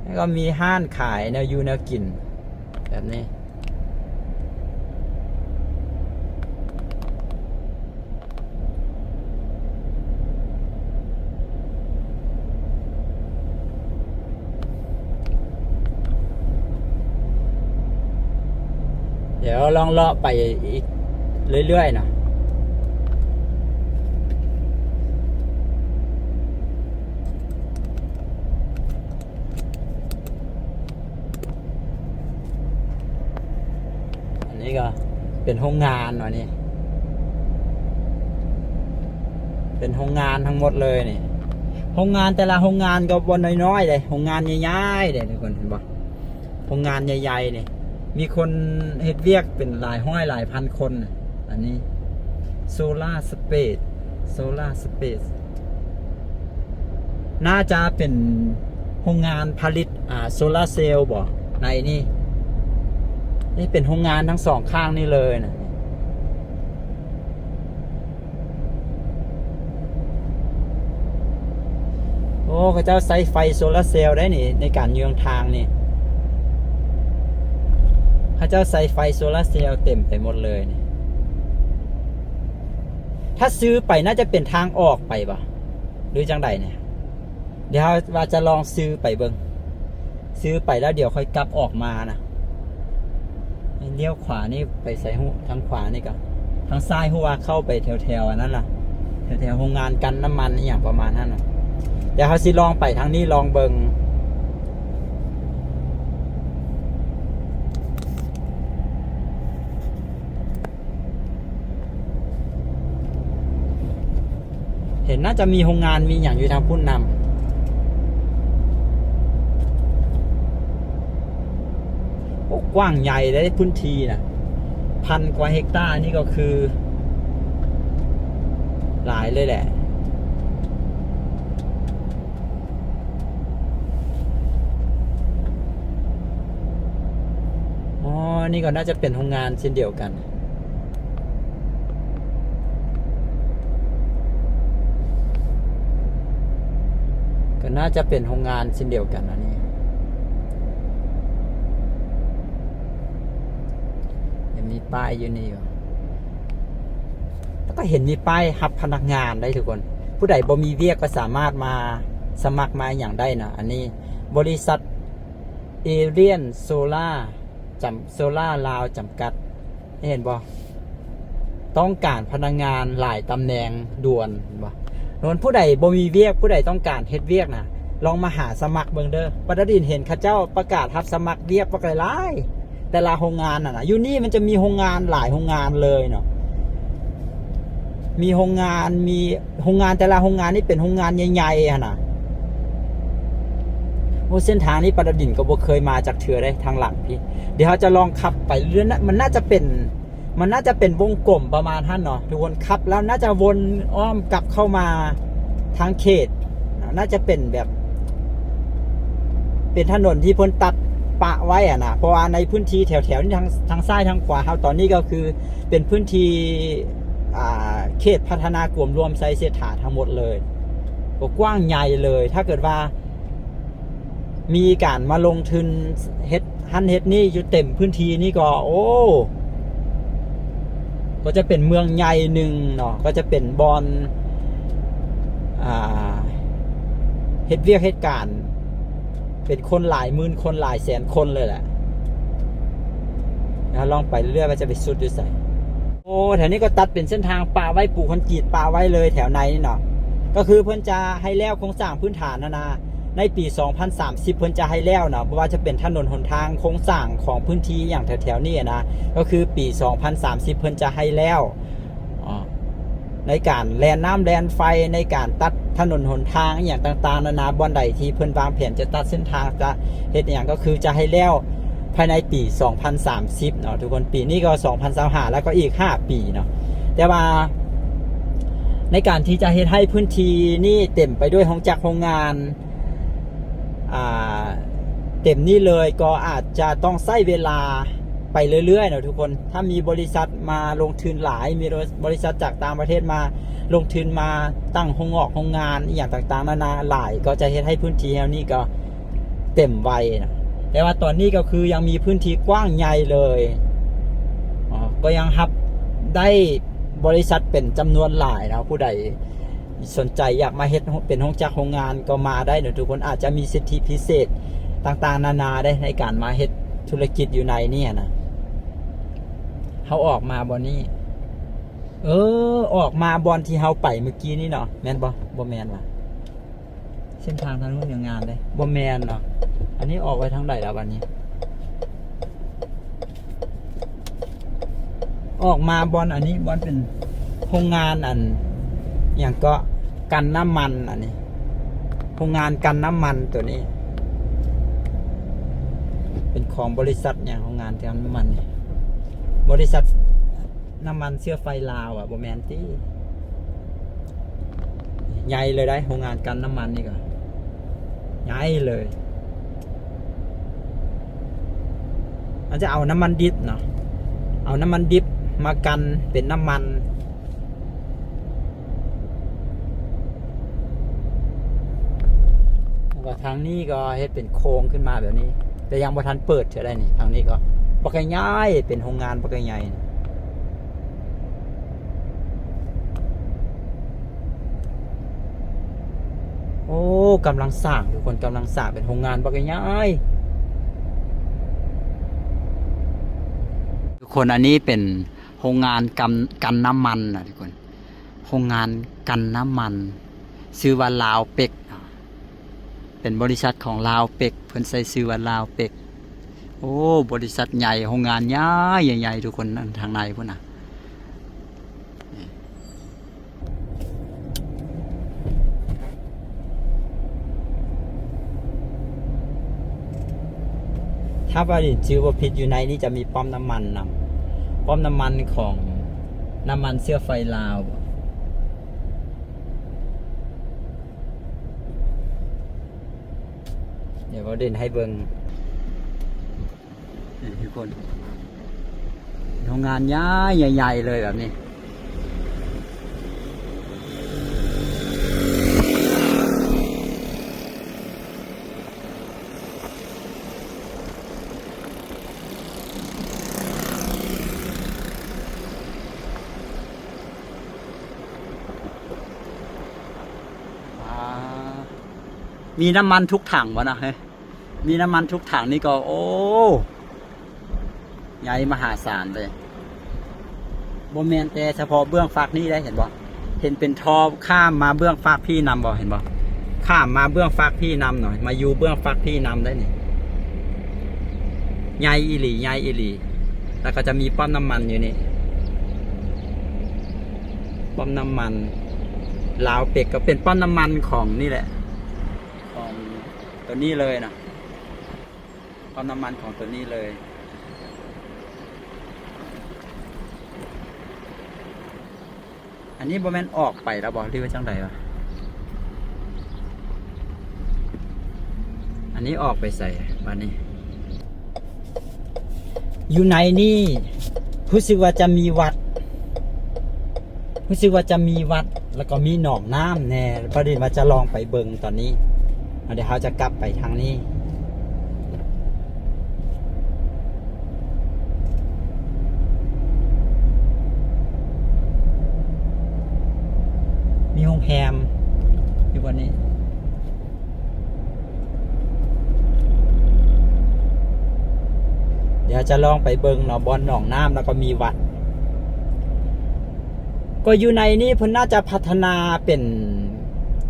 ແລ້ວກໍມີຮ້ານຂາຍແນວຢູ່ແນວກິນແບບນີ້. ດຽວລອງເລາະໄປອີກເລື້ອຍໆເນາະ. ອັນນີ້ກໍເປັນໂຮງງານເນາະ ນີ້ເປັນໂຮງງານທັງໝົດເລີຍນີ້. ໂຮງງານແຕ່ລະໂຮງງານກໍບໍ່ນ້ອຍໆເດ້ ໂຮງງານໃຫຍ່ໆເດ້ ທຸກຄົນເຫັນບໍ່? ໂຮງງານໃຫຍ່ໆນີ້ ມີຄົນເຮັດວຽກເປັນຫຼາຍຮ້ອຍຫຼາຍພັນຄົນ. ອັນນີ້ Solar Space Solar Space ໜ້າຈະເປັນໂຮງງານຜະລິດ ອ່າ ໂຊລາເຊວບໍ ໃນນີ້. ນີ້ເປັນໂຮງງານທັງສອງຂ້າງນີ້ເລີຍນະ. ໂອ້ ເຂົາເຈົ້າໃຊ້ໄຟໂຊລາເຊວໄດ໋ນີ້ ໃນການເຍືອງທາງນີ້ ເຂົາເຈົ້າໃຊ້ໄຟໂຊລາເຊວເຕັມໄປໝົດເລີຍນີ້. ຖ້າຊື້ໄປໜ້າຈະເປັນທາງອອກໄປບໍ ຫຼືຈັ່ງໃດນີ້? ດຽວວ່າຈະລອງຊື້ໄປເບິ່ງ ຊື້ໄປແລ້ວດຽວຄ່ອຍກັບອອກມານະ. ລ້ຽວຂວານີ້ໄປໃສຮູ້? ທາງຂວານີ້ກໍ ທາງຊ້າຍຮູ້ວ່າເຂົ້າໄປແຖວໆ ອັນນັ້ນລະ ແຖວໆໂຮງງານກັ່ນນ້ຳມັນອີ່ຫຍັງປະມານນັ້ນນະ. ດຽວເຮົາຊິລອງໄປທາງນີ້ລອງເບິ່ງ. ເຫັນໜ້າຈະມີໂຮງງານມີຫຍັງຢູ່ທາງພຸ້ນນຳ. ໂອ້ ກວ້າງໃຫຍ່ເດ້ ພື້ນທີ່ນະ ພັນກວ່າເຮັກຕາ ນີ້ກໍຄືຫຼາຍເລີຍແຫຼະ. ອໍ ນີ້ກໍໜ້າຈະເປັນໂຮງງານເຊັ່ນດຽວກັນ ກໍໜ້າຈະເປັນໂຮງງານເຊັ່ນດຽວກັນ ອັນນີ້ ຍັງມີປ້າຍຢູ່ນີ້ຢູ່. ແລ້ວກໍເຫັນມີປ້າຍຮັບພະນັກງານໄດ້ທຸກຄົນ ຜູ້ໃດບໍ່ມີວຽກກໍສາມາດມາສະໝັກມາຫຍັງໄດ້ເນາະ. ອັນນີ້ບໍລິສັດເອລຽນໂຊລາ ຈຳ ໂຊລາລາວຈຳກັດ ເຫັນບໍ່? ຕ້ອງການພະນັກງານຫຼາຍຕຳແໜ່ງດ່ວນ ເຫັນບໍ່? ໂດນ ຜູ້ໃດບໍ່ມີວຽກ ຜູ້ໃດຕ້ອງການເຮັດວຽກນະ ລອງມາຫາສະໝັກເບິ່ງເດີ. ປາຕາດິນເຫັນເຂົາເຈົ້າປະກາດຮັບສະໝັກວຽກບັກຫຼາຍໆ ແຕ່ລະໂຮງງານຫັ້ນນະ ຢູ່ນີ້ມັນຈະມີໂຮງງານຫຼາຍໂຮງງານເລີຍເນາະ ມີໂຮງງານ ມີໂຮງງານ ແຕ່ລະໂຮງງານນີ້ເປັນໂຮງງານໃຫຍ່ໆຫັ້ນນະ. ໂອ້ ເສັ້ນທາງນີ້ປາຕາດິນກໍບໍ່ເຄີຍມາຈັກເທື່ອເດ້ ທາງຫຼັງພີ້. ດຽວເຮົາຈະລອງຂັບໄປເລື້ອຍນະ ມັນໜ້າຈະເປັນ ມັນໜ້າຈະເປັນວົງກົມປະມານຫັ້ນເນາະທຸກຄົນ ຂັບແລ້ວໜ້າຈະວົນອ້ອມກັບເຂົ້າມາທາງເຂດ ໜ້າຈະເປັນແບບ ເປັນຖະໜົນທີ່ເພິ່ນຕັດປະໄວ້ຫັ້ນນະ ເພາະວ່າໃນພື້ນທີ່ແຖວໆນີ້ ທາງ ທາງຊ້າຍທາງຂວາເຮົາຕອນນີ້ກໍຄືເປັນພື້ນທີ່ ອ່າ ເຂດພັດທະນາກວມລວມໄຊເສດຖາທັງໝົດເລີຍ ກໍກວ້າງໃຫຍ່ເລີຍ. ຖ້າເກີດວ່າ ມີການມາລົງທຶນເຮັດຫັ້ນເຮັດນີ້ຢູ່ເຕັມພື້ນທີ່ນີ້ກໍ ໂອ້ ກໍຈະເປັນເມືອງໃຫຍ່ໜຶ່ງເນາະ ກໍຈະເປັນບ່ອນ ອ່າ ເຮັດວຽກເຮັດການ ເປັນຄົນຫຼາຍໝື່ນຄົນ ຫຼາຍແສນຄົນເລີຍແຫຼະ. ເຮົາລອງໄປເລື້ອຍວ່າຈະໄປສຸດຢູ່ໃສ. ໂອ້ ແຖວນີ້ກໍຕັດເປັນເສັ້ນທາງປະໄວ້ ປູຄອນກຣີດປະໄວ້ເລີຍແຖວໃນນີ້ເນາະ ກໍຄືເພິ່ນຈະໃຫ້ແລ້ວໂຄງສ້າງພື້ນຖານຫັ້ນນະ ໃນປີສອງພັນສາມສິບເພິ່ນຈະໃຫ້ແລ້ວເນາະ ບໍ່ວ່າຈະເປັນຖະໜົນຫົນທາງ ໂຄງສ້າງຂອງພື້ນທີ່ຫຍັງແຖວໆນີ້ນະ ກໍຄືປີສອງພັນສາມສິບເພິ່ນຈະໃຫ້ແລ້ວ ໃນການແລ່ນນ້ຳແລ່ນໄຟ ໃນການຕັດຖະໜົນຫົນທາງອີ່ຫຍັງຕ່າງໆນານາ ບ່ອນໃດທີ່ເພິ່ນວາງແຜນຈະຕັດເສັ້ນທາງ ຈະເຮັດອີ່ຫຍັງ ກໍຄືຈະໃຫ້ແລ້ວພາຍໃນປີສອງພັນສາມສິບເນາະທຸກຄົນ. ປີນີ້ກໍສອງພັນຊາວຫ້າ ແລ້ວກໍອີກຫ້າປີເນາະ ແຕ່ວ່າໃນການທີ່ຈະເຮັດໃຫ້ພື້ນທີ່ນີ້ເຕັມໄປດ້ວຍໂຮງຈັກໂຮງງານ ອ່າ ເຕັມນີ້ເລີຍ ກໍອາດຈະຕ້ອງໃຊ້ເວລາໄປເລື້ອຍໆເນາະທຸກຄົນ. ຖ້າມີບໍລິສັດມາລົງທຶນຫຼາຍ ມີບໍລິສັດຈາກຕ່າງປະເທດມາລົງທຶນ ມາຕັ້ງໂຮງງອກໂຮງງານອີ່ຫຍັງຕ່າງໆນານາຫຼາຍ ກໍຈະເຮັດໃຫ້ພື້ນທີ່ແຖວນີ້ກໍເຕັມໄວນະ. ແຕ່ວ່າຕອນນີ້ກໍຄືຍັງມີພື້ນທີ່ກວ້າງໃຫຍ່ເລີຍ ກໍຍັງຮັບໄດ້ບໍລິສັດເປັນຈຳນວນຫຼາຍເນາະ. ຜູ້ໃດ ສົນໃຈຢາກມາເຮັດເປັນໂຮງຈັກໂຮງງານກໍມາໄດ້ເນາະທຸກຄົນ ອາດຈະມີສິດທິພິເສດຕ່າງໆນານາເດ້ ໃນການມາເຮັດທຸລະກິດຢູ່ໃນນີ້ນະ. ເຮົາອອກມາບ່ອນນີ້ ເອີ ອອກມາບ່ອນທີ່ເຮົາໄປມື້ກີ້ນີ້ເນາະ ແມ່ນບໍ່? ບໍ່ແມ່ນຫວາ? ເສັ້ນທາງທາງນັ້ນຍັງງາມເດ້ ບໍ່ແມ່ນເນາະ. ອັນນີ້ອອກໄປທາງໃດລະບັດນີ້? ອອກມາບ່ອນອັນນີ້ ບ່ອນເປັນໂຮງງານອັນຫຍັງເກາະ ກັ່ນນ້ຳມັນ ອັນນີ້ໂຮງງານກັ່ນນ້ຳມັນໂຕນີ້ ເປັນຂອງບໍລິສັດຫຍັງ ໂຮງງານກັ່ນນ້ຳມັນນີ້ ບໍລິສັດນ້ຳມັນເຊື້ອໄຟລາວອະ ບໍ່ແມ່ນຕິ? ໃຫຍ່ເລີຍໄດ໋ ໂຮງງານກັ່ນນ້ຳມັນນີ້ກໍ ໃຫຍ່ເລີຍ. ມັນຈະເອົານ້ຳມັນດິບເນາະ ເອົານ້ຳມັນດິບມາກັ່ນເປັນນ້ຳມັນ. ແລ້ວກໍທາງນີ້ກໍເຮັດເປັນໂຄງຂຶ້ນມາແບບນີ້ ແຕ່ຍັງບໍ່ທັນເປີດເທື່ອໃດນີ້. ທາງນີ້ກໍບັກໃຫຍ່ ເປັນໂຮງງານບັກໃຫຍ່. ໂອ້ ກຳລັງສ້າງ ທຸກຄົນ ກຳລັງສ້າງ ເປັນໂຮງງານບັກໃຫຍ່. ທຸກຄົນ ອັນນີ້ເປັນໂຮງງານກັນ ກັນນ້ຳມັນນະທຸກຄົນ ໂຮງງານກັນນ້ຳມັນ ຊື່ວ່າລາວເປັກ ເປັນບໍລິສັດຂອງລາວເປັກ ເພິ່ນໃຊ້ຊື່ວ່າລາວເປັກ. ໂອ້ ບໍລິສັດໃຫຍ່ ໂຮງງານໃຫຍ່ໆ ທຸກຄົນ ນັ້ນທາງໃນພຸ້ນນະ. ຖ້າວ່າດິນຈື່ບໍ່ຜິດ ຢູ່ໃນນີ້ຈະມີປ້ອມນ້ຳມັນນຳ ປ້ອມນ້ຳມັນຂອງ ນ້ຳມັນເຊື້ອໄຟລາວ. ດຽວເວົ້າເດັ່ນໃຫ້ເບິ່ງ ນີ້ທຸກຄົນ ໂຮງງານໃຫຍ່ໆ ເລີຍແບບນີ້. ອ່າ ມີນ້ຳມັນທຸກຖັງບໍ່ນະເຮີຍ? ມີນ້ຳມັນທຸກຖັງນີ້ກໍ ໂອ້ ໃຫຍ່ມະຫາສານເລີຍ. ບໍ່ແມ່ນແຕ່ສະເພາະເບື້ອງຟາກນີ້ໄດ໋ ເຫັນບໍ່? ເຫັນເປັນທໍ່ຂ້າມມາເບື້ອງຟາກພີ້ນຳບໍ່? ເຫັນບໍ່? ຂ້າມມາເບື້ອງຟາກພີ້ນຳເນາະ ມາຢູ່ເບື້ອງຟາກພີ້ນຳໄດ໋ນີ້. ໃຫຍ່ອີ່ຫຼີ ໃຫຍ່ອີ່ຫຼີ. ແລ້ວກໍຈະມີປ້ອມນ້ຳມັນຢູ່ນີ້ ປ້ອມນ້ຳມັນລາວເປັກ ກໍເປັນປ້ອມນ້ຳມັນຂອງນີ້ແຫຼະ ຂອງຕົວນີ້ເລີຍນະ ປ້ອມນ້ຳມັນຂອງຕົວນີ້ເລີຍ. ອັນນີ້ບໍ່ແມ່ນອອກໄປແລ້ວບໍ່ ຫຼືວ່າຈັ່ງໃດວະ? ອັນນີ້ອອກໄປໃສບາດນີ້? ຢູ່ໃນນີ້ຮູ້ສຶກວ່າຈະມີວັດ ຮູ້ສຶກວ່າຈະມີວັດ ແລ້ວກໍມີໜອງນ້ຳແດ່. ປະເດັນວ່າຈະລອງໄປເບິ່ງຕອນນີ້. ອາ ດຽວເຮົາຈະກັບໄປທາງນີ້. ມີໂຮງແຮມຢູ່ບ່ອນນີ້. ດຽວຈະລອງໄປເບິ່ງເນາະ ບ່ອນໜອງນ້ຳ ແລ້ວກໍມີວັດ. ກໍຢູ່ໃນນີ້ເພິ່ນໜ້າຈະພັດທະນາເປັນ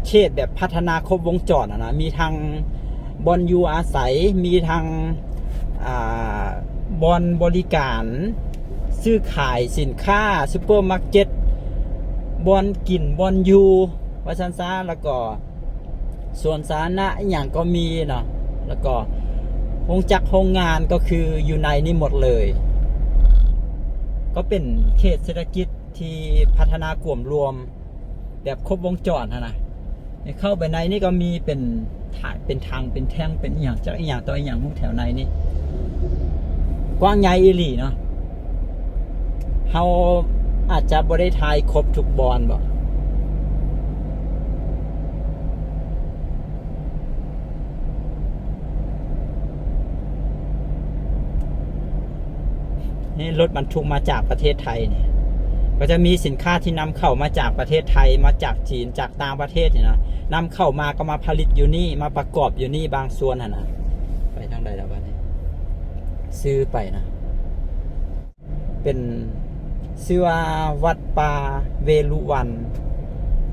ເຂດແບບພັດທະນາຄົບວົງຈອນຫັ້ນນະ ມີທັງບ່ອນຢູ່ອາໄສ ມີທັງ ອ່າ ບ່ອນບໍລິການ ຊື້ຂາຍສິນຄ້າ ຊຸບເປີມາເກັດ ບ່ອນກິນ ບ່ອນຢູ່ ວ່າຊັ້ນຊະ ແລ້ວກໍ ສວນສາທາລະນະອີ່ຫຍັງກໍມີເນາະ ແລ້ວກໍໂຮງຈັກໂຮງງານກໍຄືຢູ່ໃນນີ້ໝົດເລີຍ. ກໍເປັນເຂດເສດຖະກິດທີ່ພັດທະນາກວມລວມແບບຄົບວົງຈອນຫັ້ນນະ. ເຂົ້າໄປໃນນີ້ກໍມີເປັນຖາງ ເປັນຖັງ ເປັນແທ້ງ ເປັນອີ່ຫຍັງຈັກອີ່ຫຍັງຕໍ່ອີ່ຫຍັງ ແຖວໃນນີ້ກວ້າງໃຫຍ່ອີ່ຫຼີເນາະ. ເຮົາອາດຈະບໍ່ໄດ້ຖ່າຍຄົບທຸກບ່ອນບໍ? ນີ້ລົດບັນທຸກມາຈາກປະເທດໄທນີ້ ກໍຈະມີສິນຄ້າທີ່ນຳເຂົ້າມາຈາກປະເທດໄທ ມາຈາກຈີນ ຈາກຕ່າງປະເທດນີ້ນະ ນຳເຂົ້າມາກໍມາຜະລິດຢູ່ນີ້ ມາປະກອບຢູ່ນີ້ບາງສ່ວນຫັ້ນນະ. ໄປທາງໃດລະບາດນີ້? ຊື່ໄປນະ. ເປັນ ຊື່ວ່າວັດປ່າເວລຸວັນ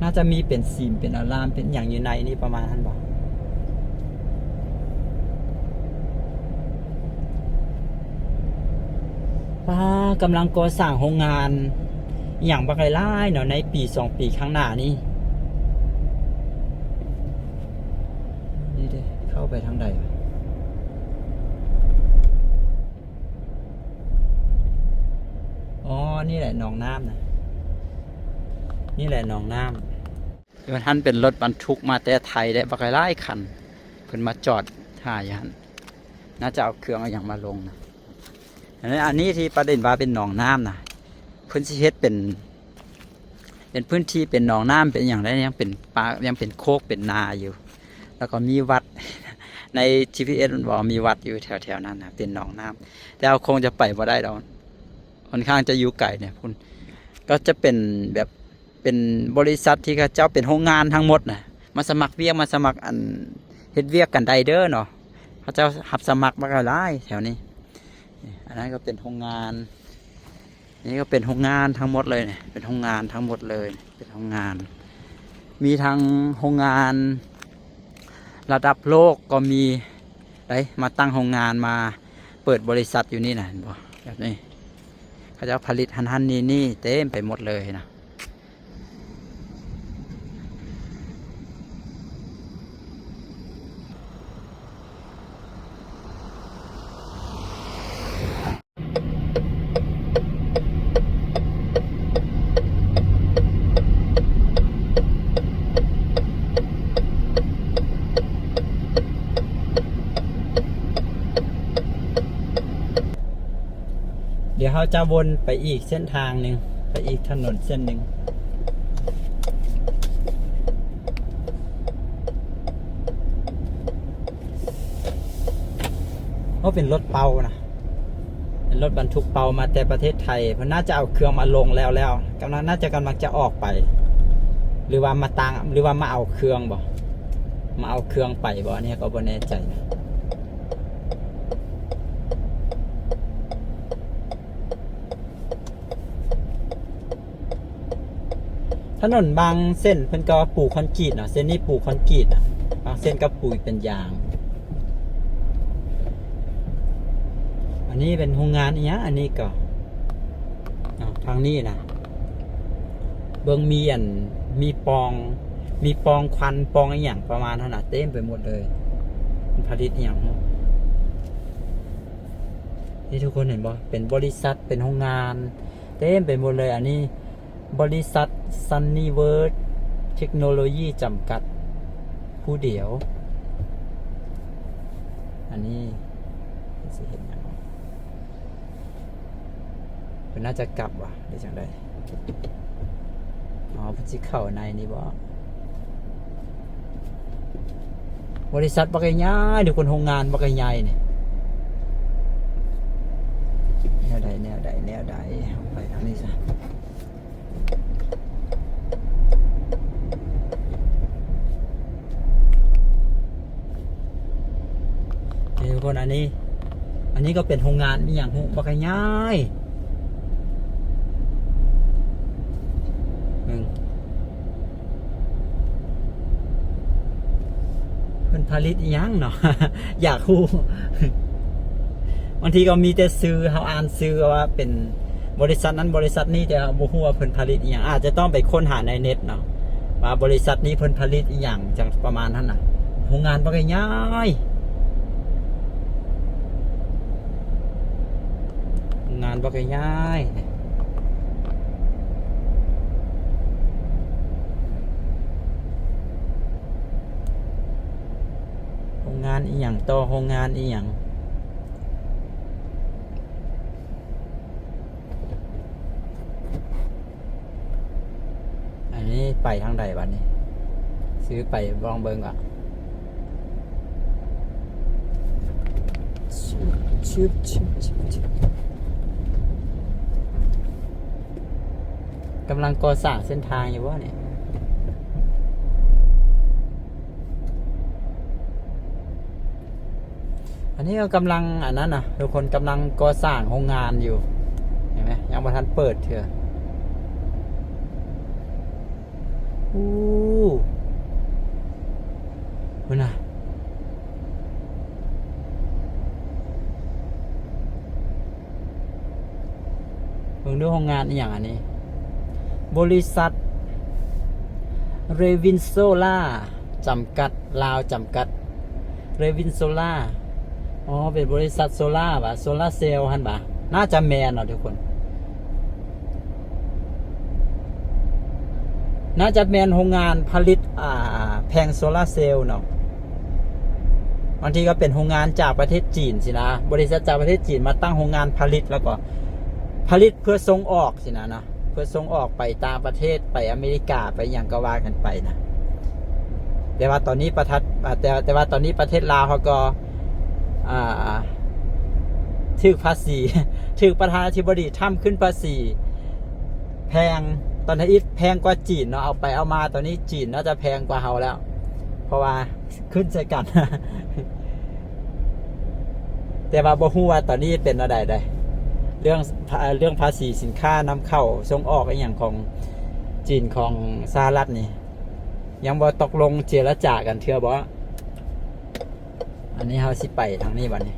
ໜ້າຈະມີເປັນສິມເປັນອາລາມເປັນຫຍັງຢູ່ໃນນີ້ປະມານຫັ້ນບໍ? ປ້າ ກຳລັງກໍ່ສ້າງໂຮງງານອີ່ຫຍັງບັກຫຼາຍໆເນາະ ໃນປີສອງປີຂ້າງໜ້ານີ້. ນີ້ເດ້ ເຂົ້າໄປທາງໃດ? ອໍ ນີ້ແຫຼະໜອງນ້ຳນະ ນີ້ແຫຼະໜອງນ້ຳ. ຢູ່ຫັ້ນເປັນລົດບັນທຸກມາແຕ່ໄທໄດ້ບັກຫຼາຍໆຄັນ ເພິ່ນມາຈອດຖ້າຢູ່ຫັ້ນ ໜ້າຈະເອົາເຄື່ອງເອົາຫຍັງມາລົງນະ. ອັນນີ້ ອັນນີ້ທີ່ປະເດັນວ່າເປັນໜອງນ້ຳນະ ເພິ່ນຊິເຮັດເປັນ ເປັນພື້ນທີ່ເປັນໜອງນ້ຳເປັນຫຍັງໄດ້ ຍັງເປັນປ່າ ຍັງເປັນໂຄກເປັນນາຢູ່ ແລ້ວກໍມີວັດ ໃນຈີພີເອັສມັນບອກມີວັດຢູ່ແຖວໆນັ້ນນະ ເປັນໜອງນ້ຳ ແຕ່ເຮົາຄົງຈະໄປບໍ່ໄດ້ດອກ ຄ່ອນຂ້າງຈະຢູ່ໄກນະພຸ້ນ. ກໍຈະເປັນແບບ ເປັນບໍລິສັດທີ່ເຂົາເຈົ້າເປັນໂຮງງານທັງໝົດນະ ມາສະໝັກວຽກ ມາສະໝັກ ອັນ ເຮັດວຽກກັນໄດ້ເດີເນາະ ເຂົາເຈົ້າຮັບສະໝັກບັກຫຼາຍແຖວນີ້. ອັນນັ້ນກໍເປັນໂຮງງານ ນີ້ກໍເປັນໂຮງງານທັງໝົດເລີຍ ເປັນໂຮງງານທັງໝົດເລີຍ ເປັນໂຮງງານ ມີທັງໂຮງງານລະດັບໂລກກໍມີໄດ໋ ມາຕັ້ງໂຮງງານ ມາເປີດບໍລິສັດຢູ່ນີ້ນະ ເຫັນບໍ່ ແບບນີ້ ເຂົາເຈົ້າຜະລິດຫັ້ນໆນີ້ໆ ເຕັມໄປໝົດເລີຍນະ. ດຽວເຮົາຈະວົນໄປອີກເສັ້ນທາງໜຶ່ງ ໄປອີກຖະໜົນເສັ້ນໜຶ່ງ. ໂອ້ ເປັນລົດເປົານະ ເປັນລົດບັນທຸກເປົາມາແຕ່ປະເທດໄທ ເພິ່ນໜ້າຈະເອົາເຄື່ອງມາລົງແລ້ວໆ ກຳລັງ ໜ້າຈະກຳລັງຈະອອກໄປ ຫຼືວ່າມາຕັ້ງ ຫຼືວ່າມາເອົາເຄື່ອງບໍ ມາເອົາເຄື່ອງໄປບໍ ອັນນີ້ກໍບໍ່ແນ່ໃຈນະ. ຖະໜົນບາງເສັ້ນເພິ່ນກໍປູຄອນກຣີດເນາະ ເສັ້ນນີ້ປູຄອນກຣີດນະ ບາງເສັ້ນກໍປູເປັນຢາງ. ອັນນີ້ເປັນໂຮງງານອີ່ຫຍັງ ອັນນີ້ກໍ ເນາະ ທາງນີ້ນະ ເບິ່ງມີອັນ ມີປ່ອງ ມີປ່ອງຄວັນປ່ອງອີ່ຫຍັງປະມານນັ້ນນະ ເຕັມໄປໝົດເລີຍ ເພິ່ນຜະລິດອີ່ຫຍັງເນາະ. ນີ້ທຸກຄົນເຫັນບໍ່ ເປັນບໍລິສັດ ເປັນໂຮງງານ ເຕັມໄປໝົດເລີຍ. ອັນນີ້ບໍລິສັດ Sunny World Technology ຈຳກັດ ຜູ້ດຽວ. ອັນນີ້ເພິ່ນຊິເຮັດຫຍັງ ເພິ່ນໜ້າຈະກັບຫວາ ຫຼືຈັ່ງໃດ? ອໍ ເພິ່ນຊິເຂົ້າໃນນີ້ບໍ? ບໍລິສັດບັກໃຫຍ່ໆ ທຸກຄົນ ໂຮງງານບັກໃຫຍ່ໆນີ້ ແນວໃດ ແນວໃດ ແນວໃດ ເຮົາໄປທາງນີ້ຊະ. ນີ້ທຸກຄົນ ອັນນີ້ ອັນນີ້ກໍເປັນໂຮງງານອີ່ຫຍັງຮູ້ ບັກໃຫຍ່ໆ ເບິ່ງ ເພິ່ນຜະລິດອີ່ຫຍັງເນາະ ຢາກຮູ້. ບາງທີກໍມີແຕ່ຊື່ ເຮົາອ່ານຊື່ວ່າເປັນບໍລິສັດນັ້ນບໍລິສັດນີ້ ແຕ່ເຮົາບໍ່ຮູ້ວ່າເພິ່ນຜະລິດອີ່ຫຍັງ. ອາດຈະຕ້ອງໄປຄົ້ນຫາໃນເນັດເນາະ ວ່າບໍລິສັດນີ້ເພິ່ນຜະລິດອີ່ຫຍັງ ຈັ່ງປະມານນັ້ນນະ. ໂຮງງານບັກໃຫຍ່ໆ ໂຮງງານບັກໃຫຍ່ໆ ໂຮງງານອີ່ຫຍັງຕໍ່ ໂຮງງານອີ່ຫຍັງ? ອັນນີ້ໄປທາງໃດບັດນີ້? ຊື້ໄປລອງເບິ່ງກ່ອນ. ກຳລັງກໍ່ສ້າງເສັ້ນທາງຢູ່ບໍ່ນີ້? ອັນນີ້ກໍກຳລັງ ອັນນັ້ນນະ ທຸກຄົນ ກຳລັງກໍ່ສ້າງໂຮງງານຢູ່ ເຫັນໄໝ? ຍັງບໍ່ທັນເປີດເທື່ອ. ໂອ້ ພຸ້ນນະ ເບິ່ງດູໂຮງງານອີ່ຫຍັງອັນນີ້? ບໍລິສັດ ເຣວິນໂຊລາ ຈຳກັດ ລາວ ຈຳກັດ ເຣວິນໂຊລາ. ອໍ ເປັນບໍລິສັດໂຊລາຫວາ? ໂຊລາເຊວຫັ້ນຫວາ? ໜ້າຈະແມ່ນເນາະທຸກຄົນ ໜ້າຈະແມ່ນໂຮງງານຜະລິດ ອ່າ ແຜງໂຊລາເຊວເນາະ. ບາງທີກໍເປັນໂຮງງານຈາກປະເທດຈີນຊີ້ນະ, ບໍລິສັດຈາກປະເທດຈີນມາຕັ້ງໂຮງງານຜະລິດ ແລ້ວກໍຜະລິດເພື່ອສົ່ງອອກຊີ້ນະເນາະ, ເພື່ອສົ່ງອອກໄປຕ່າງປະເທດ, ໄປອາເມລິກາ, ໄປຫຍັງກໍວ່າກັນໄປນະ. ແຕ່ວ່າຕອນນີ້ປະທັດ ອ່າ ແຕ່ ແຕ່ວ່າຕອນນີ້ປະເທດລາວເຮົາກໍ ອ່າ ຖືກພາສີ ຖືກປະທານາທິບໍດີທຣຳຂຶ້ນພາສີແພງ, ຕອນທຳອິດແພງກວ່າຈີນເນາະ, ເອົາໄປເອົາມາຕອນນີ້ຈີນໜ້າຈະແພງກວ່າເຮົາແລ້ວ ເພາະວ່າຂຶ້ນໃສ່ກັນ. ແຕ່ວ່າບໍ່ຮູ້ວ່າຕອນນີ້ເປັນແນວໃດເດ້ ເລື່ອງ ເລື່ອງພາສີສິນຄ້ານຳເຂົ້າສົ່ງອອກອີ່ຫຍັງຂອງຈີນ ຂອງສະຫະລັດນີ້ ຍັງບໍ່ຕົກລົງເຈລະຈາກັນເທື່ອບໍ? ອັນນີ້ເຮົາຊິໄປທາງນີ້ບັດນີ້.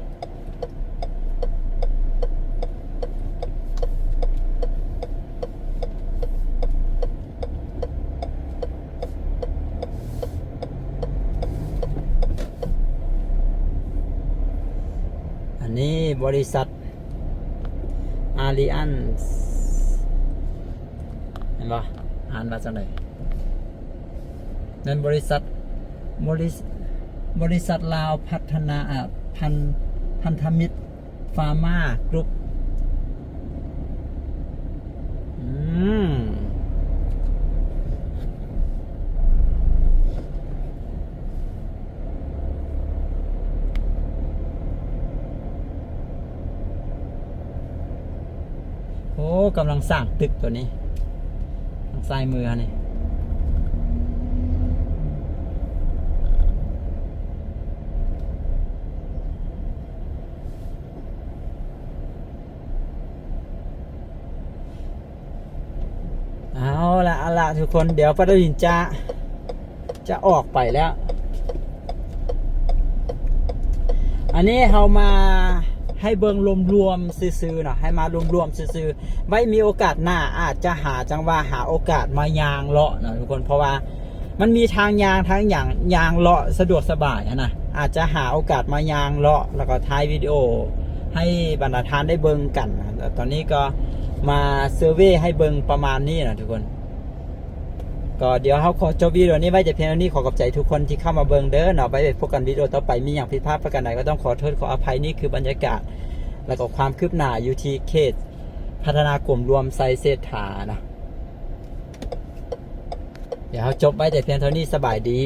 ອັນນີ້ບໍລິສັດ Allianz ແມ່ນບໍ່? ອ່ານວ່າຈັ່ງໃດ? ແມ່ນບໍລິສັດ ບໍລິ ບໍລິສັດລາວພັດທະນາ ອາ ພັນ ພັນທະມິດ Pharma Group. ອືມ ໂອ້ ກຳລັງສ້າງຕຶກຕົວນີ້ ທາງຊ້າຍມືເຮົານີ້. ເອົາລະ ເອົາລະທຸກຄົນ, ດຽວປາດາວິນຈະ ຈະອອກໄປແລ້ວ. ອັນນີ້ເຮົາມາໃຫ້ເບິ່ງລວມໆຊື່ໆເນາະ, ໃຫ້ມາລວມໆຊື່ໆ, ໄວ້ມີໂອກາດໜ້າອາດຈະຫາຈັງຫວະ ຫາໂອກາດມາຍ່າງເລາະເນາະທຸກຄົນ, ເພາະວ່າ ມັນມີທາງຍ່າງ ທາງຫຍັງ ຍ່າງເລາະສະດວກສະບາຍຫັ້ນນະ, ອາດຈະຫາໂອກາດມາຍ່າງເລາະ ແລ້ວກໍຖ່າຍວິດີໂອໃຫ້ບັນດາທ່ານໄດ້ເບິ່ງກັນ. ແລ້ວຕອນນີ້ກໍມາເຊີເວໃຫ້ເບິ່ງປະມານນີ້ນະທຸກຄົນ. ກໍດຽວເຮົາຂໍຈົບວິດີໂອນີ້ໄວ້ແຕ່ພຽງເທົ່ານີ້. ຂໍຂອບໃຈທຸກຄົນທີ່ເຂົ້າມາເບິ່ງເດີເນາະ. ໄວ້ພົບກັນວິດີໂອຕໍ່ໄປ. ມີຫຍັງຜິດພາດປະການໃດກໍຕ້ອງຂໍໂທດຂໍອະໄພ. ນີ້ຄືບັນຍາກາດ ແລ້ວກໍຄວາມຄືບໜ້າຢູ່ທີ່ເຂດພັດທະນາກົມລວມໄຊເສດຖານະ. ດຽວເຮົາຈົບໄວ້ແຕ່ພຽງເທົ່ານີ້. ສະບາຍດີ.